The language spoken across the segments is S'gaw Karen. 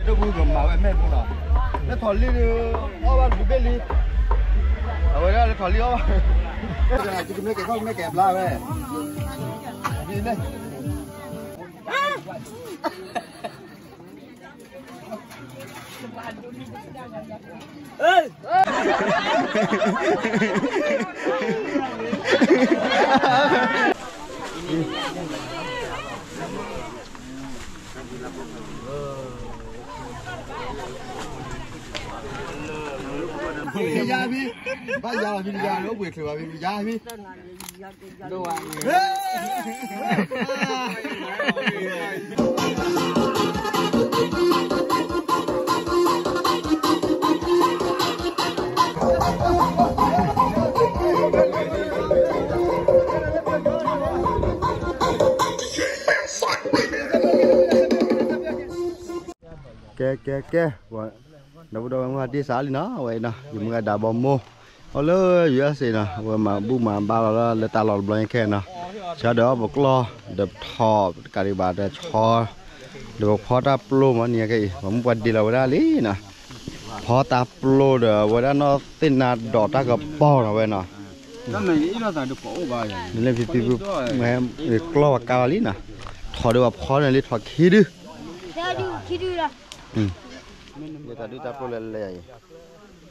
ဒိၣ်ပူၤကမၤဝဲမဲာ်ပူၤနီၤ, လၢထီၣ်လံဒီး အီၣ်ဘၣ်တဘ့ၣ်လံ, အဝဲဒၣ်လၢထီၣ်လံအီၣ်ဘၣ်, ကမ့ၢ်ကဲၤခီၣ်ကမ့ၢ်ကဲၤဘျါဝဲ, ဒ်လဲၣ် ယါဖံ, ဘၣ်ယါလီၤဖံယါလၢအိၣ်ပှဲၤချုးဘၣ်ဖံယါဖံ. ကဲ ကဲ ကဲ, ဒီပုၢ်ဒီဝဲၢ်မုၢ်ဟါတ့ၢ်စးလံနီၤ, အဝဲအံၤနီၤ ယမုၢ်ဂၤဒၣ်ဘီမိၢ်, အိၣ်လၢ ယူအက်စ့နီၤ, အဝဲမၤဘူၣ်မၤဘါလီၤလၢတၢ်လီၢ်တဘျီညါခဲနီၤ, ဆၢဒီးအီၣ်ပကျီၢ်, ဒီးပထီၣ်တကးဒံးဘၣ်ဒီးဆီ, ဒီးပဖီတၢ်ပျိမးန့ၣ်ကဲအံၤ ပှၤမုၢ်ပှၤဒ့လီၤဝဲဒၣ်လံနီၤ, ဖီတၢ်ပျိဒီးအဝဲဒၣ်နီၢ်သ့ၣ်နါဒိးတၢ်ကပီၤနီၤဝဲနီၤ, လၢဖံဖံ, ကျီၢ်ပှၤကါလီၤလံနီၤ, ထီၣ်ဒီးပှၤဖီန့ၣ်လံထီၣ်ခံဒု, တၢ်ဒုးတၢ်ပျိလဲၤလဲၤအံ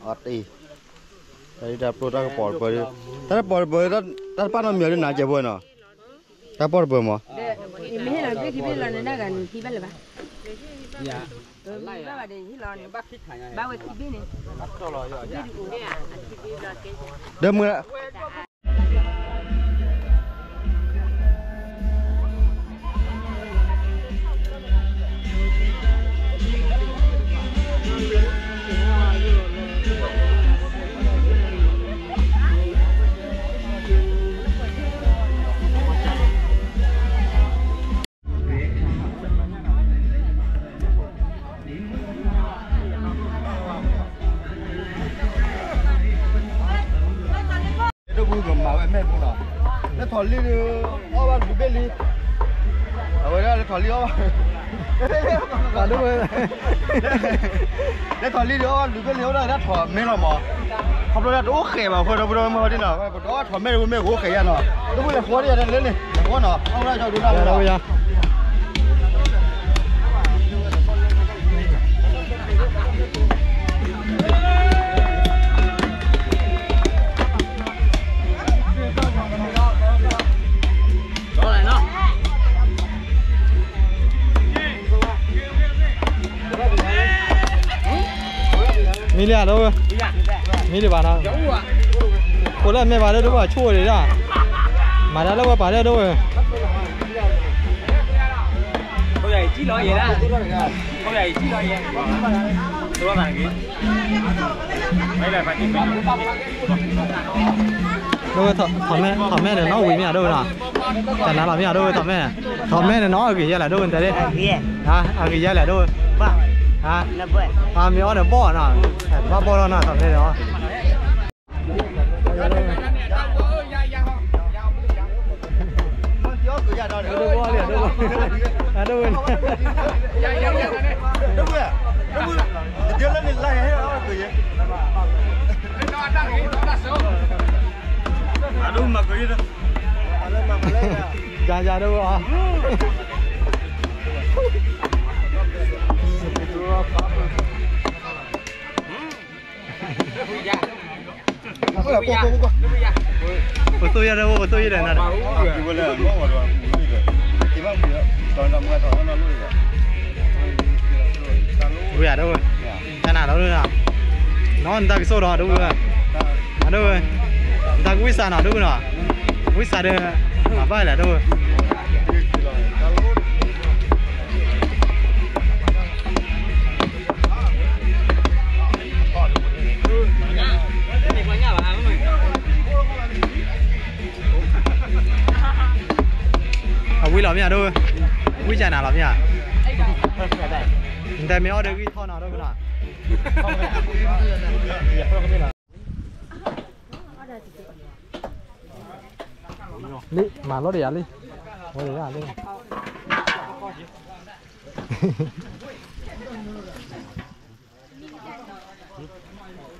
ၤ, အီၣ်တ့ၢ်, တၢ်ဒုးတၢ်ပျိတၢ်ကပီၤတပၢၤဒု, တၢ်တပီၤတပၢၤ, တၢ်တပာ်နီတမံၤဒုးနၤကဲးဖိနီၤ, တၢ်ပီၤတပၢၤမး, ဒီးမုၢ် ဒိၣ်ပူၤကမၤဝဲမဲာ်ပူၤနီၤ, လၢထီၣ်လံဒီး အီၣ်ဘၣ်တဘ့ၣ်လံ, အဝဲဒၣ်လၢထီၣ်လံအီၣ်ဘၣ်, လၢထီၣ်လံဒီးအီၣ်ဘၣ်တဘ့ၣ်လံ အဝဲဒၣ်လၢထီၣ်မဲာ်လီၤမး, ခီဖျိလၢတအိၣ်ဃဲၤဘၣ်အဃိဒီး ပုၢ်ဒီဝဲၢ်မုၢ်ဟါတ့ၢ်နီၤ, ပတအီၣ်ထီၣ်မဲာ်တဝံၤမ့ၢ်ကအိၣ်ဃဲၤယါနီၤ, ဒိၣ်ပူၤလဲၤဃီဒ်ယါတၢ်လၢန့ၣ် လဲၤဃီနီၤ အီၣ်ဝဲဒၣ်ကၠီဒုနီၤ မံလံဧါ ဒိၣ်ဝဲၢ်, မံလံဘၣ်နီၤ, ဃိလၢအမဲာ်ဘၣ်လၢဒိၣ်ဝဲၢ် ဆိၣ်ဒံးဒၣ်, မၤတၢ်လၢဝဲပာ်လၢဒိၣ်ဝဲၢ်, ဒိၣ်ဝဲၢ် ထီၣ်မဲာ်န့ၣ်နီၣ်ဝံၤမ့ၢ်ဧါ ဒိၣ်ဝဲၢ်နီၤ, တၢ်နၤလီၤမ့ၢ်ဧါ ဒိၣ်ဝဲၢ် ထီၣ်မဲာ်န့ၣ်, ထီၣ်မဲာ်န့ၣ်နီၣ်အဂ့ၤယဲလဲၣ် ဒိၣ်ဝဲၢ် နတဲဒ်, အဂ့ၤယဲလဲၣ် ဒိၣ်ဝဲၢ်, မ့ၢ်အီၣ်ဒီးဘီၣ်နီၤ, ဘၣ်ဘီၣ်လီၤနီၤ ထီၣ်မဲာ်န့ၣ်နီၣ် ယၤယၤဒိၣ်ဝဲၢ်, ပသိၣ်ယဲၢ်ဒိၣ်ဝဲၢ် ပသိၣ်ယဲၢ်ဒီးနၤ, ဝံၤယၤဒိၣ်ဝဲၢ်, တၢ်နၤလီၤဒိၣ်ဝဲၢ်, နီၢ်နတၢ်ကစီၣ်ဒီး ဒိၣ်ဝဲၢ်, ဒိၣ်ဝဲၢ်, နတၢ်ကဝံၣ်စၢ်နီၤ ဒိၣ်ဝဲၢ်နီၤ, ဝံၣ်စၢ်ဒီး မၤဘၣ်လဲၣ် ဒိၣ်ဝဲၢ် အဝံၣ်လီၤမ့ၢ်ဧါ ဒိၣ်ဝဲၢ်, ဝံၣ်စၢ်နၤလီၤမ့ၢ်ဧါ, နတဲမ့ၢ်အီၣ်ဒီးဂံၢ်ထီၣ်နီၤ ဒိၣ်ဝဲၢ်နီၤ လံ မၤလိတယၤလံ, ဝဲတယၤလံ,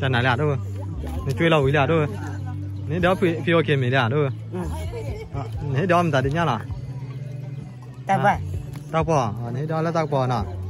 တၢ်နၤလၢအဒိၣ်, နကၠွ့လီၤဝံၤလၢအဒိၣ်, နဟ့ၣ်ဒီးဖံအိၣ်က့ၤမ့ၢ်လၢအဒိၣ်, နဟ့ၣ်ဒီးမတၤတညၣ်လီၤ, တၢ်ဘၣ်, တၢ်ကပီၤ, နဟ့ၣ်ဒီးလၢတၢ်ကပီၤနီၤ.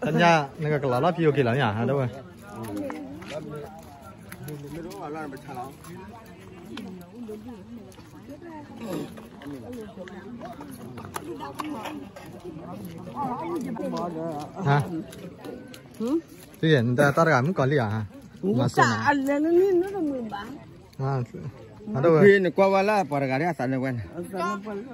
တညါနကကလီၤလီၤဖံအိၣ်က့ၤလီၤညါ ဟးဒိၣ်ဝဲ. ဟါ, နတၢ်တဂၤမုၣ်ကီၤလံၢ်ဧါ, မၤစၢၤနၤ, နကွၢ်ဝဲလၢပှၤတဂၤဒ်အသးန့ၣ်ဝဲန့ၣ်. ဆ့ၣ်နီ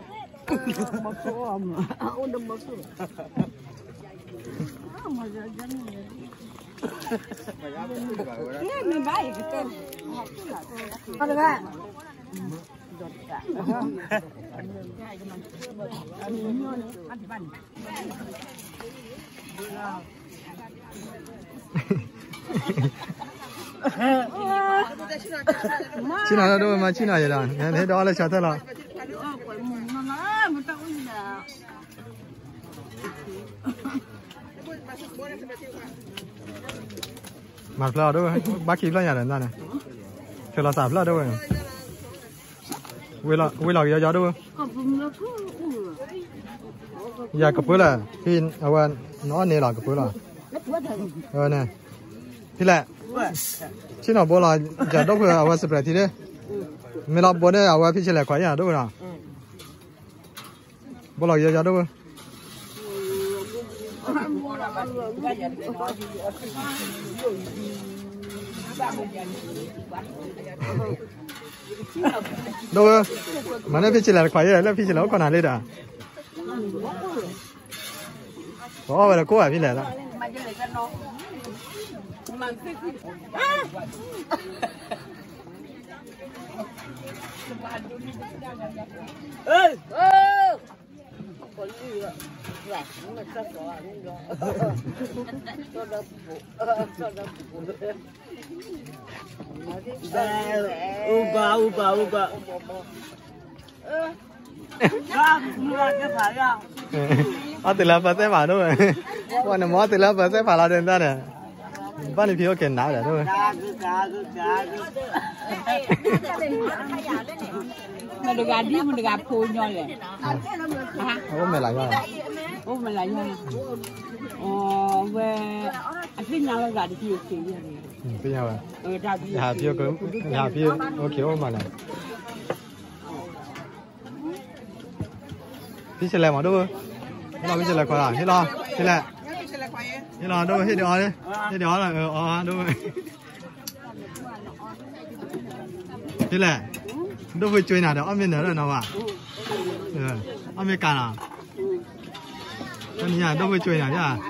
ၤလၢဒိၣ်ဝဲမၤဆ့ၣ်နီၤယဲဒီး နဟဲဒီးအီၣ်လၢဆီထၢၣ်လီၤ. မၤတဖျၢၣ်အီၤဒိၣ်ဝဲ, ဘၣ်ခံဖျၢၣ်ညါဒီးနတၢ်န့ၣ်, ဖဲလီၤသးဖျၢၣ်ဒိၣ်ဝဲ, ဝ့ၤလီၤကယီယီဒိၣ်ဝဲ, ယၤကပၢလၢ, ဖံအဝဲ, နအီၣ်န့ၣ်လီၤကပၢလီၤ, အဝဲန့ၣ်, ဖံလဲၣ်, ဆ့ၣ်နီၤဘိလီၤ, ယၤဒိၣ်ဖုအဝဲစပြဲးထံဒၣ်, မ့ၢ်လီၤဘိန့ၣ် အဝဲဖံဆဲးလဲၤခွါယၤဒိၣ်ဝဲနီၤ. ဘိလီၤကယီယီဒိၣ်ဝဲ, ဒိၣ်ဝဲ, မၤန့ၢ်ဖံဆဲးလဲၤတခွါယဲ လၢဖံဆဲးလဲၤအိၣ်ခိးနၤလံဒီး, ပအီၣ်ဝဲဒီးကိးဘၣ်ဖံလဲၣ်လီၤ. အီၣ်တ့ၢ်လၢပၢသဲဖးဒိၣ်ဝဲ, ပှၤန့ၣ်မ့ၢ်အီၣ်တ့ၢ်လၢပၢသဲဖးလီၤဒ်နတၢ်န့ၣ်, ဘၣ်န့ၣ်ဖံအိၣ်က့ၤနၤဒီးဒိၣ်ဝဲ. မတၤတဂၤဒ်မတၤတဂၤဖိညီလဲၣ်, အိၣ်မဲာ်လၤယီၤ, အိၣ်မဲာ်လၤယီၤ, အဝဲ, အသ့ၣ်ညါလီၤသးတဖံအိၣ်က့ၤ, သ့ၣ်ညါဝဲ, ယဟးဖံအိၣ်က့ၤအိၣ်မးလီၤ. ဖံဆဲးလဲၤမးဒိၣ်ဝဲ, ဟ့ၣ်လီၤဖံဆဲးလဲၤခွါ, ဟ့ၣ်လီၤ, ဆဲးလဲၤ, ဟ့ၣ်လီၤဒိၣ်ဝဲ ဟ့ၣ်ဒံးအီၤ, ဟ့ၣ်ဒံးအီၤလီၤအီၤဒိၣ်ဝဲ, ဖံလဲၣ်, ဒိၣ်ဖုကၠွ့နၤဒီး အီၣ်မ့ၢ်နၢၤလၢနီၤဘၣ်, အီၣ်မ့ၢ်ကၤနီၤ, တနံၤညါဒိၣ်ဖုကၠွ့နၤဒ် မ့ၢ်,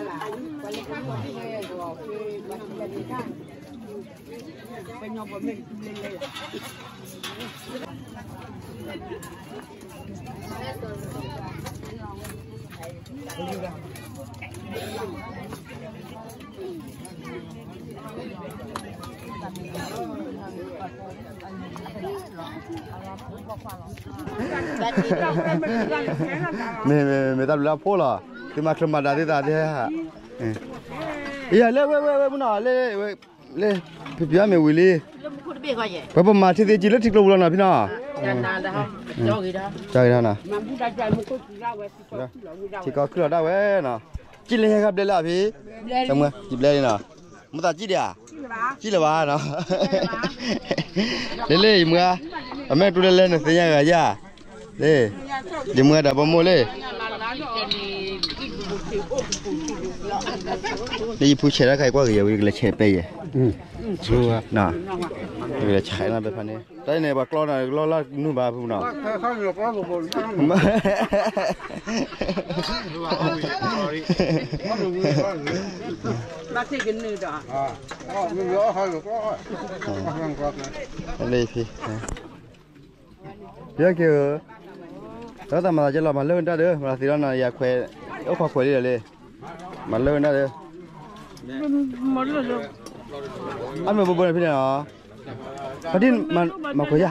မ့ၢ်တၢ်ဘျုးလၢအဖိလီၤ, သုမၤချၢမၤဒၣ်သ့ၣ်သးသ့ၣ်, ယၤလၢဝဲဝဲဝဲမုၢ်နီၤ, လၢ, လၢ, ဖံဖံအီၣ်မ့ၢ်ဝံၤလံ, ပှၤပမၤထံသ့ကံလၢထံကျိပူၤလီၤနီၤဖံနီၤ, ကၠီဂ့ၤထီၣ်နီၤ, ထံကီၢ်ခုၣ်လီၤဒၣ်ဝဲနီၤ, ကံလၢဟဲခါဘျဲလၢအဖံ, တမွဲကံဘျဲလံနီၤ, မ့ၢ်သးကံဒံးဧါ, ကံလၢၤဘၣ်နီၤ, လၢလၢယမွဲ, အမ့ၢ်တူၢ်လၢလဲနသ့ၣ်ညါဂၤယါ, လၢ, ယမွဲဒီးပမိၢ်လၢ လၢယဖုဆဲးတၢ်ခါအံၤကွၢ်က့ၤယဲဝံၤ ကလဲၤဆဲးပဲယဲ, ကလဲၤဆဲးနီၤပဲဖဲန့ၣ် တၢ်န့ၣ် ပှၤကျီနီၤ ကလီလၢနုာ်ဘၣ်ဖုနီၤ, လၢဖံ ယက့ၤဧၢ, ဒီးတၢ်မၤသးကဲလီၤမၤလၢနတၢ်ဒီး မၤသးသ့လီၤနီၤ ယၤခွဲး, အိၣ်ခိးခွဲးလံဒီးလံ, မၤလၢနၤဒီး, အမ့ၢ်ဘိဘိန့ၣ်ဖဲန့ၣ်နီၤ, ဖါတံၢ်, မၤခွဲးယါ,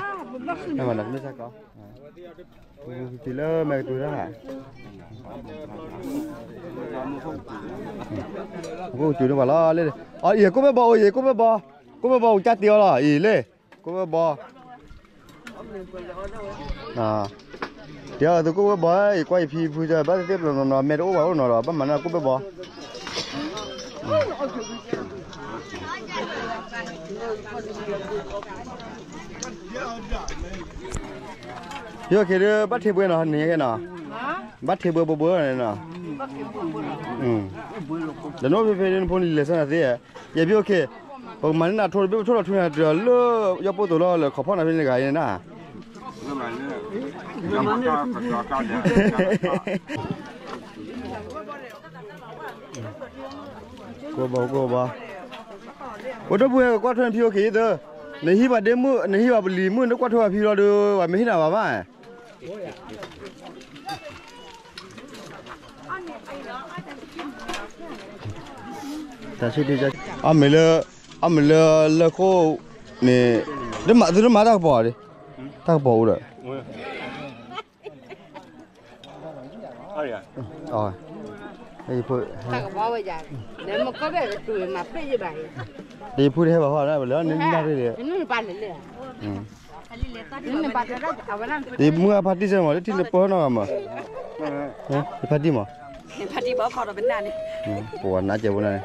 မၤတမ့ၢ်စ့ၢ်ကီး, တုၤလၢမဲာ်ကတုၤတၢ်, ကိၣ်ကတုၤန့ၢ်ပှၤလီၤလၢ, အီၤ အံၤ ကိၣ်ဘၢဘီအိၣ်အံၤ ကိၣ်ဘၢဘီ, ကိၣ်ဘၢဘီ ကစၢ်တ့အီၤလီၤအံၤလၢ, ကိၣ်ဘၢဘီ တ့အီၤသုကိၣ်ဘၢဘီ, ယကွၢ်ယဖံဖု ဘၣ်သ့ၣ်သ့ၣ်ပနီၤနီၤ မဲာ်တအိၣ်ဘၣ်အိၣ်နီၤဒီး ဘၣ်မၤန့ၢ်ကိၣ်ဘၢဘီ, ဖံအိၣ်ခ့ဒုး ဘၣ်ထံဘှဲနီၤ နံၤခဲနီၤ, ဘၣ်ထံဘှဲဘှဲဘှဲန့ၣ်နီၤ, ဒီးနအိၣ်ဖဲဖဲန့ၣ် နဖိနလံၤလဲၤဆၢနၤသ့, ယဖံအိၣ်ခ့, ပကမၤန့ၢ်နၤထိၣ်တဘ့ၣ် ပထိၣ်လီၤထူနၤတလၢ, ယီၢ်ပိၢ်တိၤလီၤလၢခီဖီၣ်နၤဖဲန့ၣ်တဂၤအံၤန့ၣ်နၤ, ကိၣ်ဘၣ်ကိၣ်ဘၣ်, ပဒိၣ်ပှဲၤကကွၢ်ထွဲနဖံအိၣ်ခ့ယသၢ, နဟံးဘၣ်ဒ့မုၣ် နဟံးဘၣ်ပလံၤမုၣ် နကွၢ်ထွဲဘၣ်ဖံလီၤဒီး ပှၤမ့ၢ်ဟံးနၤဘၣ်ဘၣ် တၢ်ဆံ, အမ့ၢ်လၢ, အမ့ၢ်လၢလၢခိၣ်န့ၣ်, သုတမၤတၢ်ကပီၤ, တၢ်ကပီၤအိၣ်ဒီး, တၢ်ကပီၤဝဲယၤ, ယဖိတဟဲဘၣ်ဃီ, လၢနနၢ်ရ့ၣ်လံ, ယမုၢ်အဖါတံၢ်စဲမး လၢထံၣ်လၢပၢနီၢ်ဂၤမး, ယဖါတံၢ်မး, ပဝဲနးကဲးဖိနၢ်န့ၣ်,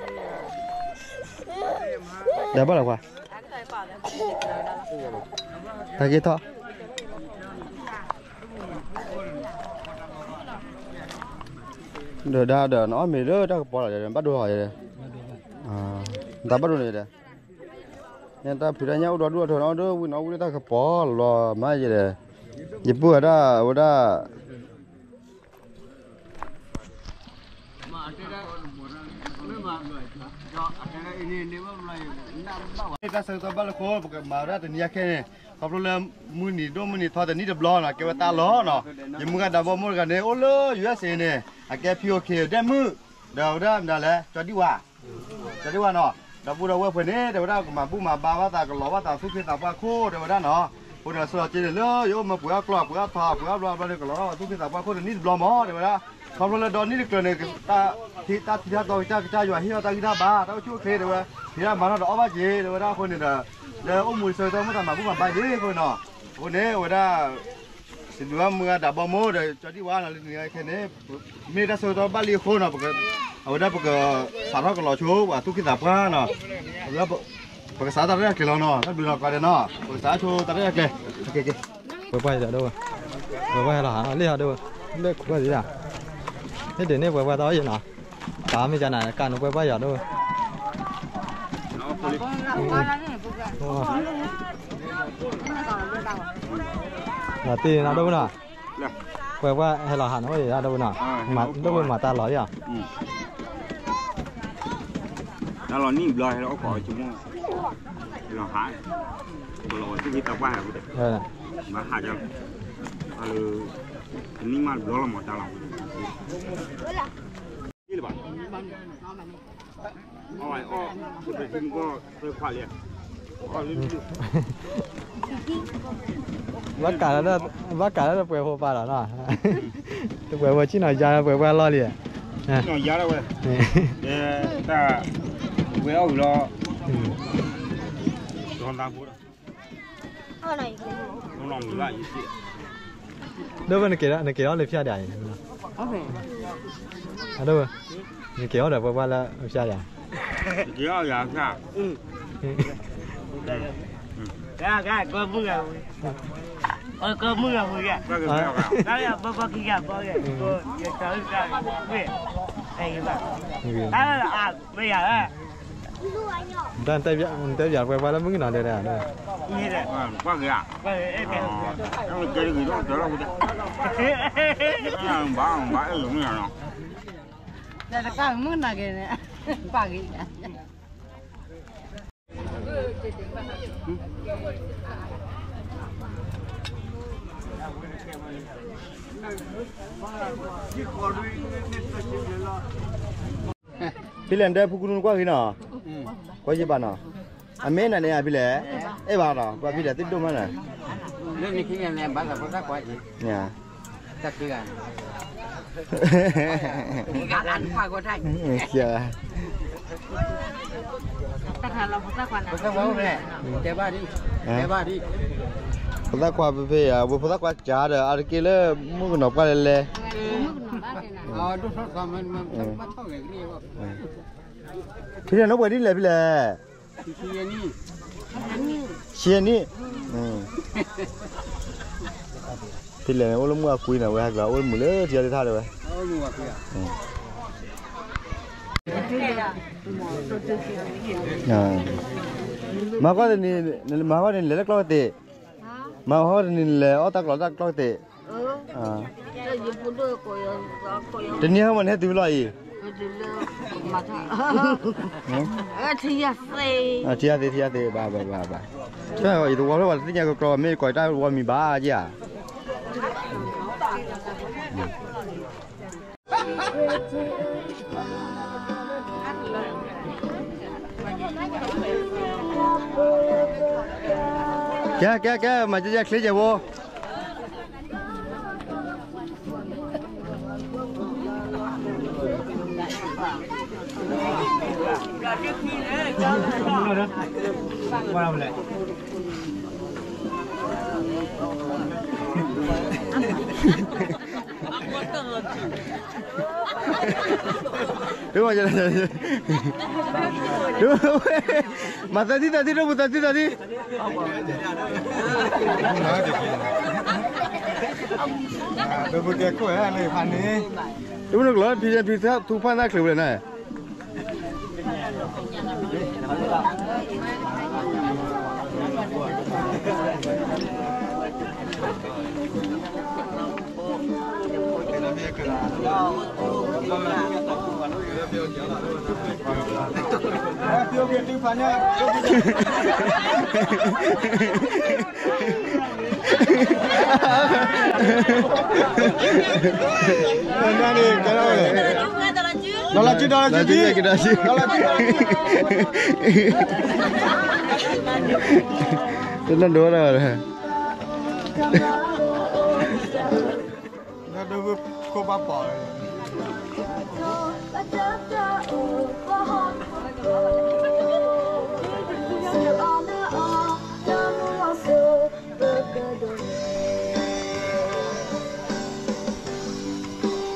ဒီးဘၣ်လီၤခွါ, တၢ်က့ၤထီၣ် ဒီးဒၣ်ဒီး နအီၣ်မ့ၤလၢတၢ်ကပီၤလီၤ ဘၣ်ဒိဟီၣ်ယဲ, တၢ်ဘၣ်ဒိန့ၣ်ဒီး, တၢ်ဖံးတၢ်ညၣ်အိၣ်ဒီဒူၣ်အထၢၣ်နီၣ်ဒီး ဝံၤနီၣ်ဝံၤလၢတၢ်ကပီၤလီၤမးယဲဒီး, ယပုၢ်ဝဲဒၣ်ဝဲဒၣ် တၢ်ဆၢကတီၢ်ဘၣ်လၢဃိ ပကမၤဝဲဒၣ်တနံၤအခဲန့ၣ်, ခီဖျိလၢမုၢ်နံၤဒိၣ်မုၢ်နံၤထီတနံၣ်တဘျီနီၤ ကဲဝဲတၢ်လီၢ်နီၤ, ယမုၢ်ဂၤဒၣ်ဘီမိၢ်တဂၤန့ၣ် အိၣ်လၢ ယူၢ်အ့ၣ်စ့ န့ၣ် အကဲဖံအိၣ်ခ့ဒဲမုၣ်, ဒီးဝဲဒၣ်မနုၤလဲၣ် ကၠီဒံဝါ, ကၠီဒံဝါနီၤ, ဒီပုၢ်ဒီဝဲၢ်ပှဲၤန့ၣ် တဲဝဲဒၣ်ကမၤဘူၣ်မၤဘါဘၣ်သးကလီၤဘၣ်သးသူၣ်က့သးပှၢ်ခိၣ် တဲဝဲဒၣ်နီၤ, အဃိန့ၣ်ဆၢလီၤက့န့ၣ်လၢ ယအိၣ်မၢပှဲၤအီၣ်ကျီၢ်ပှဲၤအီၣ်ထီၣ်ပှဲၤအီၣ်ဘျီဘျီန့ၣ် ကလီၤဘၣ်သူၣ်က့သးပှၢ်ခိၣ်တနံၣ်တဘျီမး တဲဝဲဒၣ်, ခီဖျိလၢဒီနံၣ်တကျၢၤန့ၣ် တၢ်ထံတၢ်တီကစၢ်ကစၢ်ယွၤဟ့ၣ်အီၣ်တၢ်ဂံၢ်တၢ်ဘါ တၢ်အိၣ်ဆူၣ်အိၣ်ချ့တဲဝဲ, ဟ့ၣ်ဒၣ်မၤထီၣ်ဒီးအီၣ်ဘၣ်က့ၤ တဲဝဲဒၣ်အဃိန့ၣ်ဒီး, လၢအိၣ်မူဆၢကတီၢ်မ့ၢ်တၢ်မၤဘူၣ်မၤဘါက့ၤအဃိနီၤ, အဃိန့ၣ် အဝဲဒၣ် စံးဘျုးဘၣ်မုၢ်ဂၤဒၣ်ဘီမိၢ်ဒီးကၠီဒံဝါနီၤ လၢတနံၤအံၤခဲန့ၣ်, မ့ၢ်တၢ်ဆၢကတီၢ်ဘၣ်လံအဃိနီၤ, အဝဲဒၣ်ပကစးထီၣ်ကလီၤဆိ ပှၤသူၣ်က့သးပှၢ်နီၤ, ပကစးတၢ်ရဲၣ်တၢ်ကျဲၤလီၤနီၤ, တၢ်ဘျုးလီၤကီးဒဲးနီၤ, ပကစးဆိတၢ်ရဲၣ်တၢ်ကျဲၤ, ပှဲၤပှၢ်ဒီး, ပှဲၤပှၢ်ဟဲလီၤဟးလံဟီဒီး, လၢခိၣ်ဘၣ်ဒံးဒၣ်, ဟ့ၣ်ဒုးန့ၢ်ပှဲၤပှၢ်တၢ်အီၣ်ယဲနီၤ, တၢ်မ့ၢ်ကနၤကနၣ်ပှဲၤပှၢ်ယီၤဒီး ဒီးတ့ၢ်နီၣ်ဒိၣ်နီၤ, ပှဲၤပှၢ်ဟဲလီၤဟးနီၤ အိၣ်ဒၣ်ဒိၣ်နီၤ, ဒိၣ်မးတၢ်လီၤယီၤ, တၢ်လီၤနံၣ်ဘျီဟဲလီၤအိၣ်ခိးဝဲဆိကမိၣ်, လီၤဟး, ကလီၤဝဲသူၣ်က့သးပှၢ်ဟဲ, မၤဟးက, လၢ, တနံၣ်မးတဘျီလီၤမးတၢ်လီၤ ဘၣ်ကးလၢ, ဘၣ်ကးလၢတပှဲၤဖိပၢ်လီၤနီၤ, တပှဲၤဖိဆ့ၣ်နီၤယါလၢပှဲၤပှၢ်လီၢ်လံ, နီၤယါလၢဝဲ, တၢ်, ဝဲအီၣ်ဝံၤလီၤ, ဒီးသးဖိဒီး, ဒိၣ်ဝဲနကဲထီၣ်လၢဖၠၣ်ဒၣ်အံၤ, ဒိၣ်ဝဲ, နကဲထီၣ်ဒီးပှဲၤပှၢ်လၢဖၠၣ်ဒၣ်, ကဲထီၣ်ယၤဖၠၣ်, ကဲကဲကဲမုၢ်ဂၤဝံၤ, ကဲမုၢ်ဂၤဝံၤကဲ, ကဲဘီဘီခံဂၤဘီကဲ, ကဲ, တၢ်လၢအမ့ၢ်ယၤ, နတဲပၠးပှဲၤပှၢ်လၢမုၢ်ကနီၤဒဲးဒဲး, ကွၢ်က့ၤဧါ, ကဲတဂ့ၤဒီးတၢ်လီၢ်ဝံၤ, ဘၣ်ဘၣ်အဲၣ်လိာ်မုၢ်နီၤ, တၢ်တကၢ်မုၢ်ကနီၤက့ၤန့ၣ်, ပၢ်က့ၤ ဟ ဖဲလဲၣ်နတဲဖုကူနုကွၢ်ဂ့ၤနီၤ, ကွၢ်ယဘၣ်နီၤ, အမ့ၢ်နၤန့ၣ်ဖဲလဲၣ်, အဲၣ်ဘၣ်နီၤ, ကွၢ်ဖဲလဲၣ်သ့ၣ်ဒိၣ်မးနီၤ, လၢနခ့န့ၣ်ဘၣ်သးဖိသၣ်ကွၢ်က့ၤ, တၢ်က့ဂၤ တၢ်ခါလီၤဖိသၣ်ခွါန့ၣ်, တဲဘၣ်ဒံး, တဲဘၣ်ဒံး, ဖိသၣ်ခွါဖဲဖဲယၤ ဝဲဖိသၣ်ခွါကၢ်ဒီး အါတက့ၢ်လၢမုၣ်ကနီၤပှၢ်လဲၤလဲၤ, ဖဲလဲၣ်နီၣ်ပှဲၤဒ်လဲၣ်ဖဲလဲၣ်, ဆံယဲၢ်နံၣ်, ဖဲလဲၣ်န့ၣ် အိၣ်လၢမုၢ်အကွံနီၤ, ဝဲဟဲကျီ အိၣ်လၢမုၢ်လၢထံအီၤသ့ၣ်ထါဒီးဝဲ မၤဃီတနံၤ, မၤဃီတနံၤလဲၤလၢကျီၢ်ကသ့ၣ်, မၤဃီတနံၤလဲၤအီၣ်တၢ်ကျီတၢ်ကျီၢ်ကသ့ၣ်, တနံၤဟဲမၤန့ၣ်ဟဲတုၤလီၤအံၤ, ထံယၤသ့ ထံယၤသ့ ဘၣ်ဘၣ်ဘၣ်ဘၣ်, ယတဝီဖျၢၣ်ပှၤတသ့ၣ်ညါကကျီ မ့ၢ်ကီးတၢ်ဝီမံၤဘၣ်ဧါ. ကဲ ကဲ ကဲ မၤကဲ ကဲ ချ့ကဲဖိ, မၤသးသံသးသံ ဒိၣ်ပူၤသးသံသးသံ, ဒိၣ်ပူၤတဲခိၣ်န့ၣ်ဖးန့ၣ်, ဒိၣ်ပူၤန့ၣ်ကျိး ဖံဖံသးထူဖးနၢ်ချ့ဝဲလဲၣ်န့ၣ် တနၢ်ဒိးဒၣ်ဝဲ, ခိၣ်ဘၣ်ပ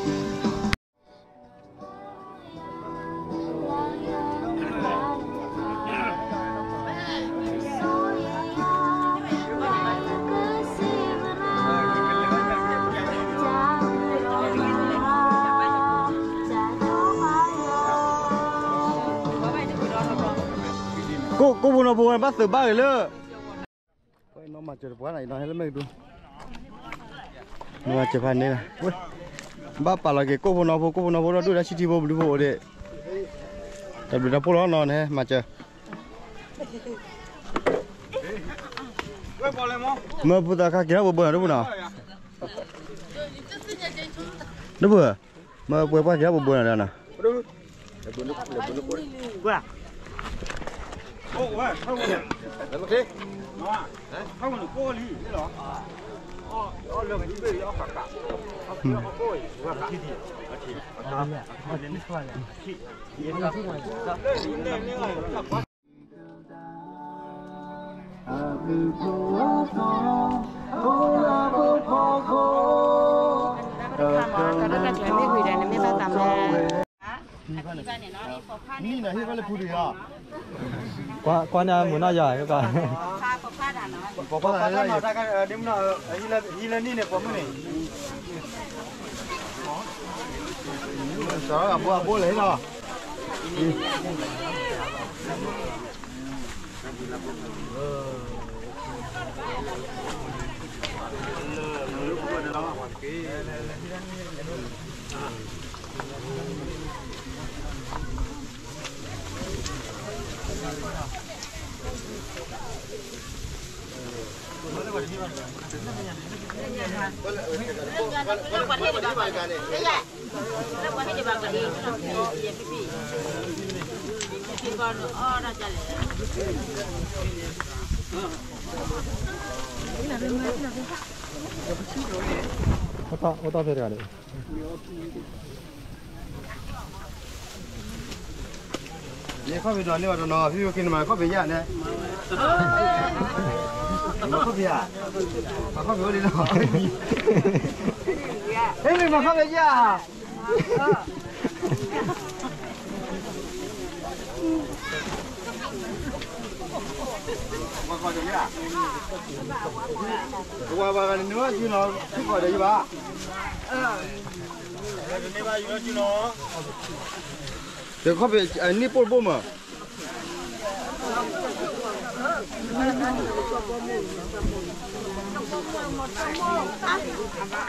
ီၤ, ကိၣ်ဖိနီၤဖိဝဲ ဘၣ်သုးဘၣ်ဂ့ၤလၢ နီၢ်မၤစၢၤတပှၢ်န့ၣ် နီၢ်ဟဲလၢမဲာ်ကဒူ, နီၢ်မၤစၢၤဖးန့ၣ်လီၤ, ဘၣ်ပာ်လီၤက့ၤကိၣ်ဖိနီၢ်ဖိ ကိၣ်ဖိနီၢ်ဖိဒီးဒိၣ်ဒါဆံထံဖိဘျုးဖိအိၣ်ဒံး, တၢ်ဘျုးတၢ်ဖှိၣ်လီၤနီၢ် နဟဲမၤစၢၤ, မၢဖိသၣ်ခါက့ၤထီၣ်ဘိဘိနီၤ ဒိၣ်ဖိနီၤ, ဒိၣ်ဖိ, မၢဖိပှၢ်က့ၤထီၣ်ဘိဘိနီၤဒီးနီၤ ကွၢ်န့ၣ်မုၢ်နီၢ်ယၤ, ပိာ်ခွါတၢ်န့ၣ်, ဟံးလၢနံၣ်န့ၣ် ပိာ်မုၣ်န့ၣ်, အဘိအဘိလဲၣ်လီၤ. အိၣ်တ့ၢ်ဖဲတဂၤန့ၣ် ယခီၣ်ဖံးဒီးန့ၢ်ဝဲတနီၤ ဖံဖံက့ၤနမၤခီၣ်ဖံးယၤန့ၣ်, မၤခီၣ်ဖံးဧါ, မၤခီၣ်ဖံးအိၣ်လံလီၤ, ဟဲမၤခီၣ်ဖံးယၤ, ဝဲဝဲဂၤန့ၣ် နုၤအစုနီၤ ထံကီၢ်ဒီးယဘၣ်, တခီၣ်ဖံးအနံၣ်ပိၢ်တဘိမး မၤတဂ့ၤ, မၤနၢၤလီၤခံရ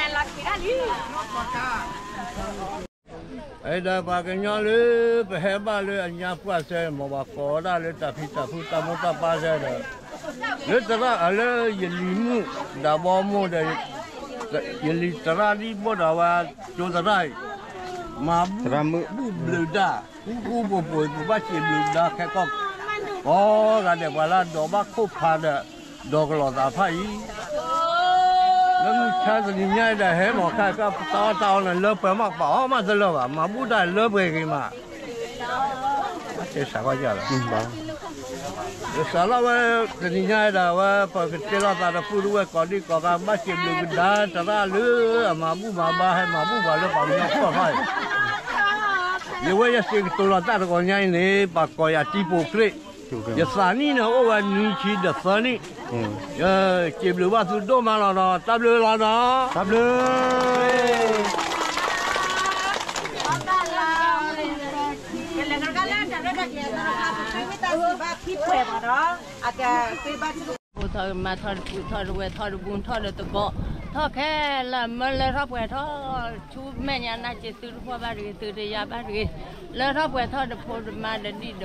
လံ. အဲၣ်ဒိးပှၤကညီလၢ ပဟဲဘၣ်လၢအညါပှၢ်စဲ မ်ပှၤကိးဒၣ်လၢတၢ်ဖံးတၢ်ဖုတၢ်မိၢ်တၢ်ပၢ်စဲဒီး လၢသရၣ်လၢယလံၤမုၣ်ဒၣ်ဘီမိၢ်ဒီး ယလံၤသရၣ်ဒ်ဘိဒီးဝဲကၠိသရၣ်အံၤ မၤဘူၣ်ဘျုးဒါ ဃူဃူဖိးဖိး ပဘၣ်စံးဘျုးဒါခဲကီၢ် ကိးဂၤဒဲး ပှၤလၢအဒိးဘၣ်ခိၣ်ဖးဒီး ဒိးကလီၤသးဖးအံၤ လၢမုၢ်ဆါတနံၤညါအံၤဒီး ဟဲလီၤခါကတၢ်အီၣ်တၢ်အီန့ၣ် လၢပှဲၤမး ပှၤအီၣ်မးတလၢဘၣ် မၤဘူၣ်တၢ်လၢပှဲၤဂ့ၤမး စးလီၤဝဲ တနံၤညါအံၤဒီး အဝဲပကတဲလီၤသးတပူၤတဝဲၢ် ကိးဒံကိးဂၤ ဘၣ်စံးဘျုးကဒါ သရၣ်လၢအမၤဘူၣ်မၤဘါ ဟဲမၤဘူၣ်ပှၤလၢပှၤကညီကီၢ်ခါအံၤ ယဝဲယစံးကတိၤလီၤတၢ်တဂီၤညါအံၤန့ၣ် ပှၤကိးယၤတံပိာ်ကျ့ၣ် ယသးနံၣ်န့ၣ်အိၣ်ဝဲနွံဆံဒီးသၢနံၣ် ယစံးဘျုးဘၣ်သုဒိၣ်မးလီၤနီၤ တၢ်ဘျုးလီၤနီၤ တၢ်ဘျုး ဖိထီၣ်မါထီၣ်တပူၤထီၣ်တဝဲၢ်ထီၣ်တဘုထီၣ်ဒီးတဘီ ထီၣ်ခဲလၢာ်မၢလၢထီၣ်ပှဲၤထီၣ် ဆူမဲာ်ညါနၤစ့ၤသုတဖှီၣ်ဘၣ်တဂ့ၤ သုတယါဘၣ်တဂ့ၤ လၢထီၣ်ပှဲၤထီၣ်ဒီးဖိဒီးမါဒီးဒံၣ်ဒီးဖိဒီးဖိဒီးလံၤဒီး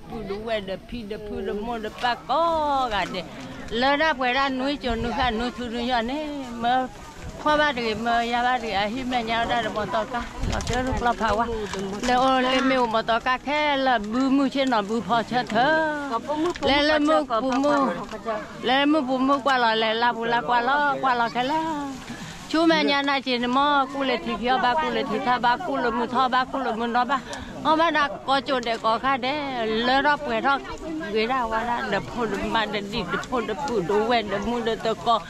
ပုၢ်ဒီးဝဲၢ်ဒီးဖံဒီးဖုဒီးမိၢ်ဒီးပၢ်ကိးဂၤဒဲး လၢတၢ်ပှဲၤဒၣ်နွံစိၤနွံခါနွံထူနွံယီၢ်န့ၣ် မၢဖှီၣ်ဘၣ်တဂ့ၤ မၢယါဘၣ်တဂ့ၤ အဟံၣ်မဲာ်ညါဝဲဒၣ်ဒီးမီတီကါ လီၤကၢကျီဖးဝါ လၢအိၣ်လၢမ့ၢ်အိၣ်မီတီကါခဲလၢာ် ဘုမုၢ်ဆ့ၣ်နီၤဘုဖီဆၢထၢၣ် လဲၤလၢမုၢ်ပူၤမုၢ် လဲၤမုၢ်ပူၤမုၢ်ကွၢ်လီၤ လဲၤလါပူၤလါကွၢ်လီၤ ကွၢ်လီၤခဲလၢာ် ဆူမဲာ်ညါနၤစ့ၤန့ၣ်မ့ၢ် ကူၣ်လၢထံခံအီၣ်ဘၣ် ကူၣ်လၢထံထီၣ်ဘၣ် ကူၣ်လၢမုၢ်ထီၣ်ဘၣ် ကူၣ်လၢမုၢ်နီၣ်ဘၣ် အီၣ်ဘၣ်ဒၣ်ကိးကၠိဒဲးကိးခါဒဲး လၢထီၣ်ပှဲၤထီၣ် ဂ့ၤဒၣ်ဝဲဒၣ် ဒီးဖိဒီးမါဒီးဒံၣ်ဒီးဖိဒီးပုၢ်ဒီးဝဲၢ်ဒီးမူဒီးသကိး,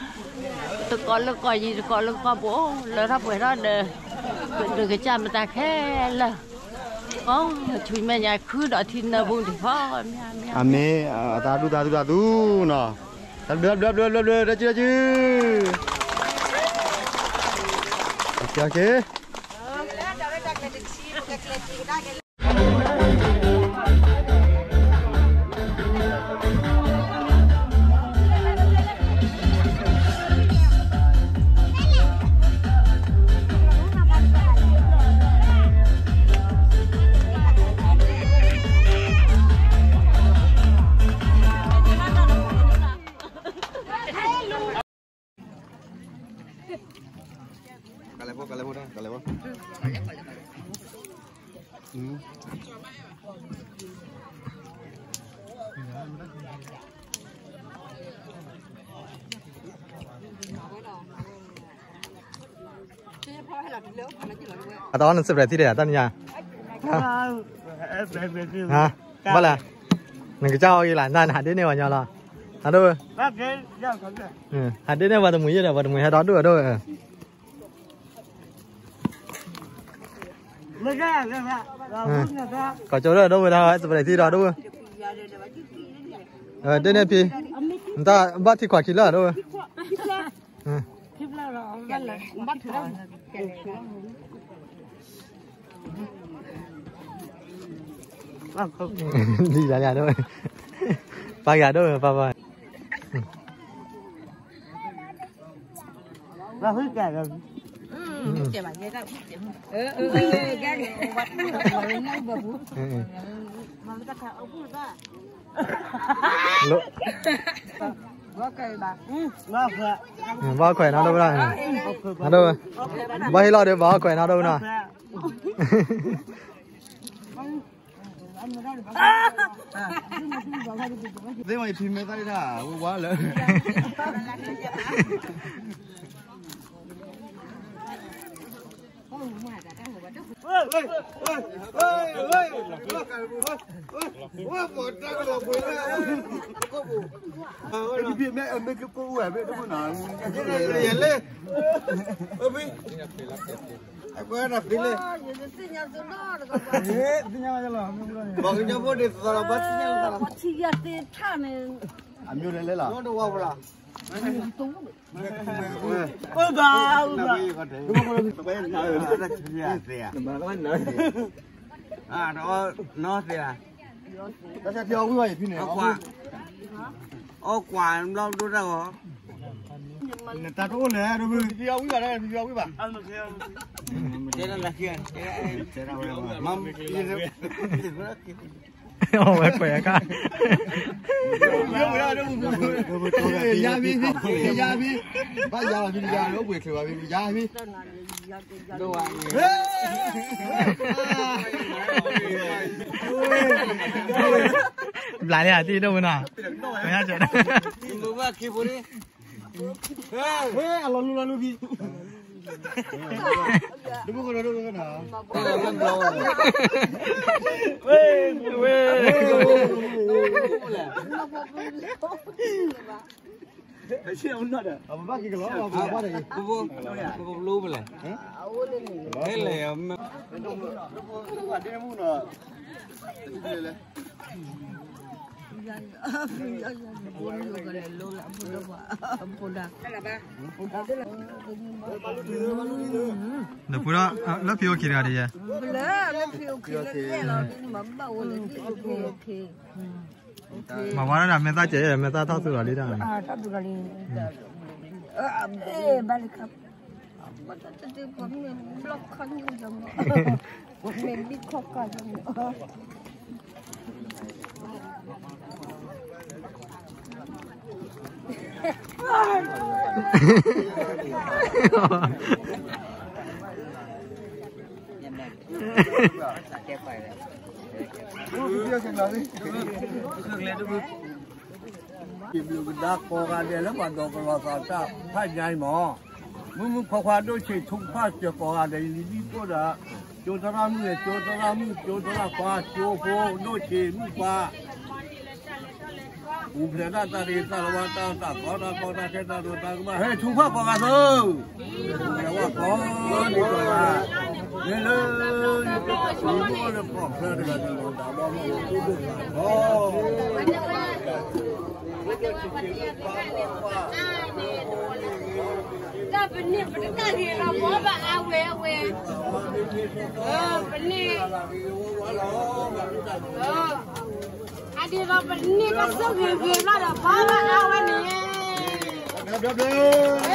သကိးလၢကီၢ်ယံၤ သကိးလၢကီၢ်ပူၤ လၢထီၣ်ပှဲၤထီၣ်ဒီး ဒီးကစၢ်မတၤခဲလၢာ်, အိ ဆူမဲာ်ညါခုဒီးထံနၢပူၤတဖီ, အမ့ၢ် အတၢ်ဒူၣ်တၢ်သူတၢ်သူနီၤ, တဘျီဘျီဘျီဘျီဘျီ တၢ်စုတၢ်စု, ကဲကဲ ကလဲၤဖိ ကလဲၤဖိ ကလဲၤဖိ, အတၢ်အီၣ်န surprise ထံၣ်ဒီး တၢ်နံၤညါ, ဟါ, ဘၣ်လဲၣ်, နကစၢ်အီၣ်ဂ့ၤလၢ် နဟးဒ့န့ၢ်ပှၤညီလီၤ, ဟးဒိၣ်, ဟးဒ့န့ၢ်ပှၤတမှံၤယဲၢ်ဒီး ပှၤတမှံၤဟဲဒီဒိၣ်ဒီး ကိးကၠိဒီးဒိၣ်ဝဲဒၣ် surprise ထံၣ်ဒီးဒိၣ်ဝဲ, ဒ့န့ၢ်ဖံ, နတၢ်ဘၣ်ထံခွးခံလၢာ်ဒိၣ်ဝဲ ဒ်ယၤယၤဒိၣ်, ပၢ်ယၤဒိၣ် ပၢ်ပၢ်, ဘၣ်ခွဲးနီၣ်ဒိၣ်ဝဲဒၣ်, ဘၣ်ဟ့ၣ်လီၤဒီး ဘၣ်ခွဲးနီၣ်ဒိၣ်ဝဲနီၤ သ့ၣ်မး ယဖံမဲာ်သၣ်ဒၣ် ဝဲဝါလၢ အမျိုးလဲလဲလီၤ. ပဘၣ် အီၣ်ကွၢ်ဘျီဒိၣ်တၢ်ဂီၤ နတၢ်တအိၣ်လဲၣ် ဒိၣ်မုၢ် ဝံၤဘၣ် ဝံၤဘၣ် မ အဝဲကွဲးအခါ ယၤဘံ ယၤဘံ ဘၣ်ယၤဘံ ယၤလၢပှဲၤချ့ဘၣ်ဘံ ယၤဘံ ဘျးလၢအတံၢ်ဒိၣ်မနုၤ မ့ၢ်ဟဲကၠီ အလီၤလူလီၤလူဘံ ဒိၣ်မုၢ်ကနီၤ ဒိၣ်မုၢ်ကနီၤ ဝဲ ဝဲ အဘၣ်က့ၤကလီ အဘၣ်တဂ့ၤ ပပပလူပလဲၣ် ဟဲလဲၣ် နပူၤဒီး လၢဖံအိၣ်ခံတဂၤတယဲၢ် လၢလၢဖံအိၣ်ခံလၢယဲၢ်လီၤ မၤဘၣ်ဝဲလၢဖံအိၣ်ခံ မၤဝါဒၣ်မဲာ်သၣ်ကဲး မဲာ်သၣ်ထီၣ်သူၣ်လီၤလံတၢ် ထီၣ်သူၣ်လီၤလံ ဘၣ်လၢခါ ဘၣ်တၢ်တဘျီခါညိယမီၤ မ့ၢ်ဘံခီၣ်ကၢ်ယမီၤ ကဘျုးကဒါကိးဂၤဒဲးလၢပှၤဒီကလီၤသးတၢ်ဖးညါအံၤမီၤ မုၢ်မုၢ်ခွါခွါဒိၣ်ဆံး ထူကဖၣ်စၢၤကိးဂၤဒဲး ယလံၤဒံကိၣ်ဒီး ကၠိသရၣ်မုၣ်ဂ့ၤ ကၠိသရၣ်မုၣ် ကၠိသရၣ်ခွါ ကၠိဖိဒိၣ်ဆံးမုၣ်ခွါ ပူၤဖျဲးတၢ်တၢ်ရ့တၢ်လီၤဝါတၢ်တၢ်ကီတၢ်ကီတၢ်ခဲတၢ်ဒိတၢ်ကမၣ် ဟဲထူၣ်ဖှၣ်ကိးဂၤသု, ပူၤဖျဲးဝဲကိးဒံကိးဂၤ, မ့ၢ်လၢယကစံးဘၣ်လၢပီၣ်ဖျါတဂၤန့ၣ် လီၤဒၣ်ဘီမုၢ် ဒီးပန့ၢ်ပတၢ်ဂ့ၤလီၤဘီဘၣ်အါဝဲအဝဲ, ပန့ၢ်, အဒ်သိးပန့ၢ်တၢ်ဆိၣ်ဂ့ၤဂ့ၤဘျီဒီးဘီဘၣ်အါဝဲန့ၣ်, တၢ်ဘျုး, တၢ်ဘျုး,